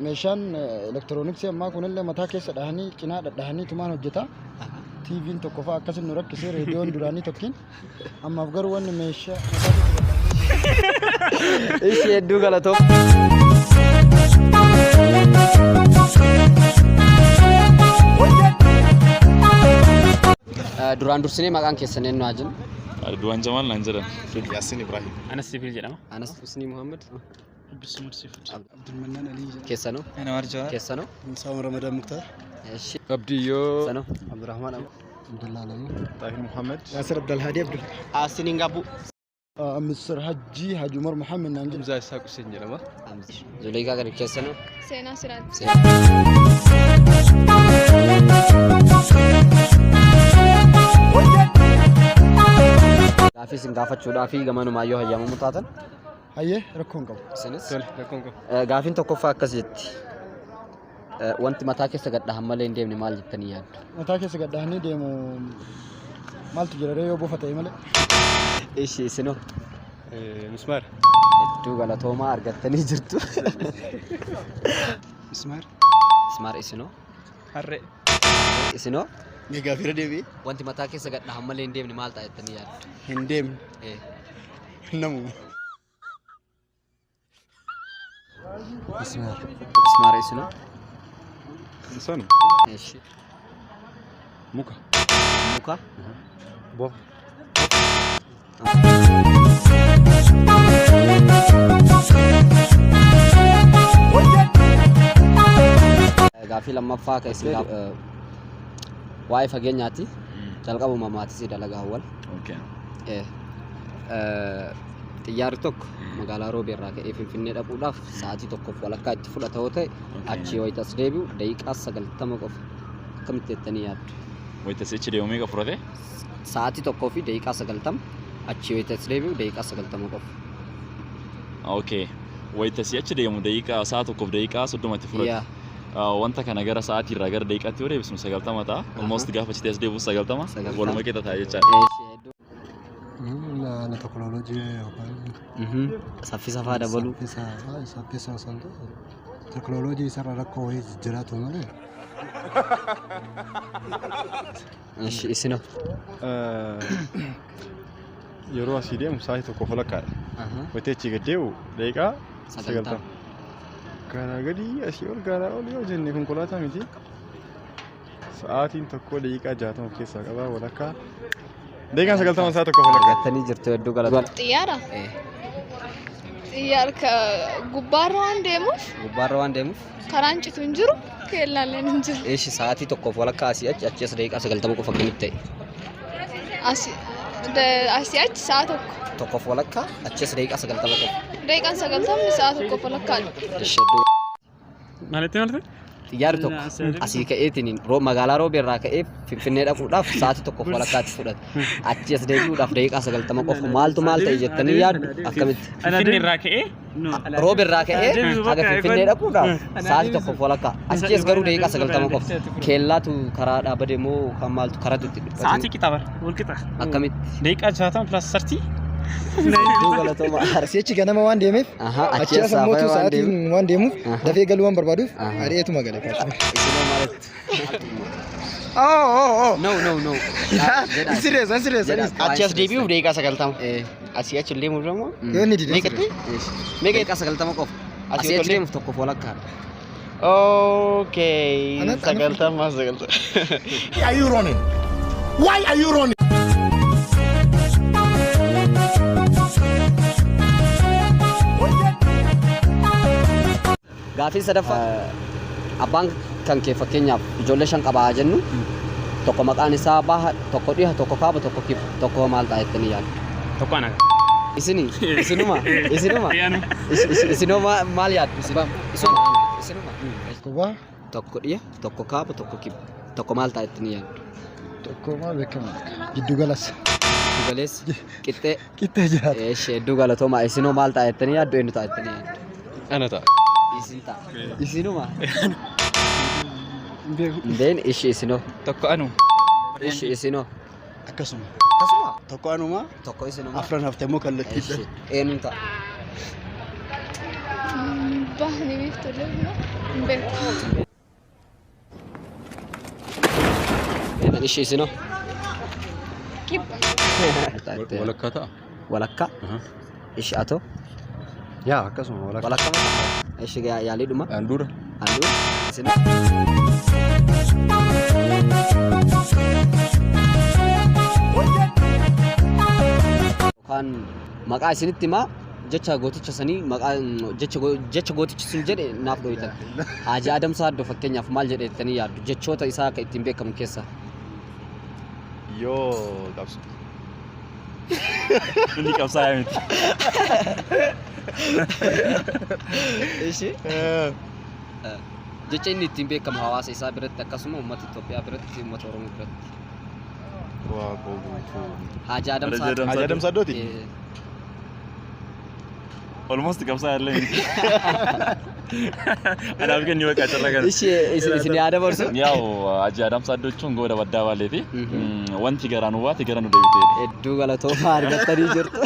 Meeshaan elektirooniksii ammaa kunillee mataa keessa dhahanii cinaa dhadhahanii tumaan hojjeta. TV'n tokko fa'a akkasin nu rakkisee reediyoon duraanii tokkiin. Ammaaf garuu wanni meeshaa mataa keessa dhadhahanii Ishi hedduu galatoom. Duraan dursinee maqaan keessan eenyu haa jennu? Ridwaan Jamaal naan jedhan. Yaasin Ibrahim. Anas Sibiil jedhama. Anas Husnii Muhammad. Abdulmannaan Alii jedhama. Keessanoo? Anwar Jawar. Keessanoo? Saawwan Ramadaan Muktaar. Eshi. Abdiyyoo. Keessanoo? Abdurrahmaan Abdullaa Alamuu. Tahir Muhammad. Yaasir Abdalhaadii Abdul. Asinin Gabu. Mr. Hajji Haji Umar Muhammad naan jedhu. Hamzaa Isaaq Hussein jedhama. Zuleekaa gadi keessanoo? Seenaa Siraaj. Gaaffii isin gaafachuudhaa fi gamanumaa yoo hayyamamu taatan. Hayyee rakkoo hin qabu. Isinis? Tole, rakkoon qabu. Gaaffiin tokkoffaa akkas jetti. Wanti mataa keessa gad dhahan malee hin deemne maal jettanii yaaddu? Mataa keessa gad dhahanii deemu maaltu jira ree yoo bofa ta'e malee. Ishi isinoo Mismaara. Hedduu galatoomaa argattanii jirtu. Mismaara. Mismaara isinoo. Harree. Isinoo Mee gaaffiirra deebi'ee? wanti mataa keessa gad dhahan malee hin deemne maal ta'a jettanii yaaddu? Hin deemne. Namuma. Mismaara. Mismaara isinoo. Sanu. Ishi. Muka. Muka. Bofa. Gaaffii lammaffaa kan isin waa'ee fageenyaati. Jalqabuma maatii si dalagaa awwal. Okay. Xiyyaarri tokko magaalaa Roobee irraa ka'ee Finfinnee dhaquudhaaf sa'aatii tokkoof walakkaa itti fudhata yoo ta'e achii wayita as deebi'u daqiiqaa 90 qofa. Akkamitti jettanii yaaddu? Wayita si'achi deemu meeqa fudhate? Sa'aatii tokkoo fi daqiiqaa 90 achii wayita as deebi'u daqiiqaa 90 qofa. Okay. Wayita si'achi deemu daqiiqaa sa'a tokkoof daqiiqaa 30 itti fudhate. Yaa. Wanta kana gara sa'aatii irraa gara daqiiqaatti yoo deebisnu 90 ta'a. Almost gaafa achitti as deebi'u 90 90. Waluma qixa ta'a jechaadha. Eeshi hedduu. Naannoo teknooloojii yookaan Saffisa faa dabaluu. Saffisa osoo hin ta'in teknooloojii isarra rakkoo wayii jiraatu malee. Eshi isinoo. Yeroo asii deemu sa'aatii tokko walakkaadha. Wayita achii gad deebi'u daqiiqaa 90. 90. Garaa gadii asii ol garaa ol yoo jenne konkolaataa miti. Sa'aatiin tokko daqiiqaa 60 of keessaa qaba walakkaa. Daqiiqaan 90 sa'a tokko walakkaa. Argattanii jirtu hedduu galatooma. Xiyyaara. Xiyyaara gubbaarra waan deemuuf Gubbaarra waan deemuuf. karaan citu hin jiru keellaalleen hin jiru. Eeshi sa'aatii tokkoof walakkaa asii achi achi as daqiiqaa 90 qofa akkamitti ta'e? Asii achi sa'a tokko. Tokkoof walakkaa achi as daqiiqaa 90 qofa. Daqiiqaan 90 sa'a tokkoof walakkaadha. Eshi hedduu. Maalitti maalitti? Xiyyaarri tokko asii ka'eetiin magaalaa Roobee irraa ka'ee Finfinnee dhaquudhaaf sa'aatii tokkoof walakkaatti fudhata. Achi as deebi'uudhaaf daqiiqaa 90 qofa maaltu maal ta'e jettanii yaaddu akkamitti? Finfinnee irraa ka'ee Roobe irraa ka'ee haga Finfinnee dhaquudhaaf sa'aatii tokkoof walakkaa. Achi as garuu daqiiqaa 90 qofa. Keellaatu karaa dhaabate moo kan maaltu karaatu itti dhiphate? Sa'aatii qixa bara wal qixa. Akkamitti? Daqiiqaa 60 plus 30. Hedduu galatooma. Si'achi ganama waan deemeef Achi achi as as ammoo saafaa waan sa'aatiin deemu. waan deemuuf dafee galuu waan barbaaduuf ari'eetuma gale. Isinoo maaltu? Oh oh oh. No no no. Jedhaa. Sirreessa sirreessa. Jedhaa. Achi as deebi'uuf daqiiqaa 90. Asii achi illee deemuuf Yoo inni dide. Meeqatti? Meeqa daqiiqaa 90 qofa. Asii Asii achi otollee? deemuuf tokkoof walakkaadha. Okay. Ana- 90 90. Are you running? Why are you running? Gaaffii sadaffaa abbaan kan kee fakkeenyaaf ijoollee shan qaba haa jennu tokko maqaan isaa baha tokko dhiha tokko kaaba tokko kibba tokko maal ta'a jettanii yaaddu? Tokko ana. Isini isinuma isinuma Anu. Isinoo maal yaaddu isin? Isinuma isinuma. Tokko baha Tokko dhiha tokko kaaba tokko kibba tokko maal ta'a jettanii yaaddu? Tokko maal beekamaadha. Giddu galas. Giddu galeessa qixxee. Qixxee jiraata. Eeshi hedduu galatoomaa isinoo maal ta'a jettanii yaaddu eenyu ta'a jettanii yaaddu? Ana ta'a. Isin ta'a. Isinuma. Ndeen ishi isinoo. Tokko anu. Ishi isinoo. Akkasuma. Akkasuma. Tokko anuma. Tokko isinuma. Afran hafte immoo kallattiidha. Ishi eenyuun ta'a? Kibbaa ni biiftuu hin beeku. Beektan ishee isinoo? Kibba. Walakkaa ta'a. Walakkaa. Ishi atoo? Yaa akkasuma walakkaa. Walakkaa moo? Ishi yaaliidhuma. Handhuura. Handhuura. Isinoo? Yookaan maqaa isinitti himaa jecha gooticha sanii maqaa jecha gootichi sun jedhe naaf dhohitan. Haaji Adam Saaddoo fakkeenyaaf maal jedhe jettanii yaaddu jechoota isaa akka ittiin beekamu keessaa. Yoo qabsu. Inni qabsaa'aa miti. Ishi. Jecha inni ittiin beekamu hawaasa isaa biratti akkasuma uummata Itoophiyaa biratti uummata Oromoo biratti. Waaqoo guutuu. Haaji Adam Haaji Saaddoo. Adam Haaji Adam Saaddooti? Almost qabsaa'aa illee miti. Anaaf kenni bakka carraa kana. Ishi isin yaada barsu. Yaa'u Haaji Adam Saaddoo jechuun gooda baddaa baaleeti. Wanti garaa nu baate gara nu deebiteedha. Hedduu galatoomaa argattanii jirtu.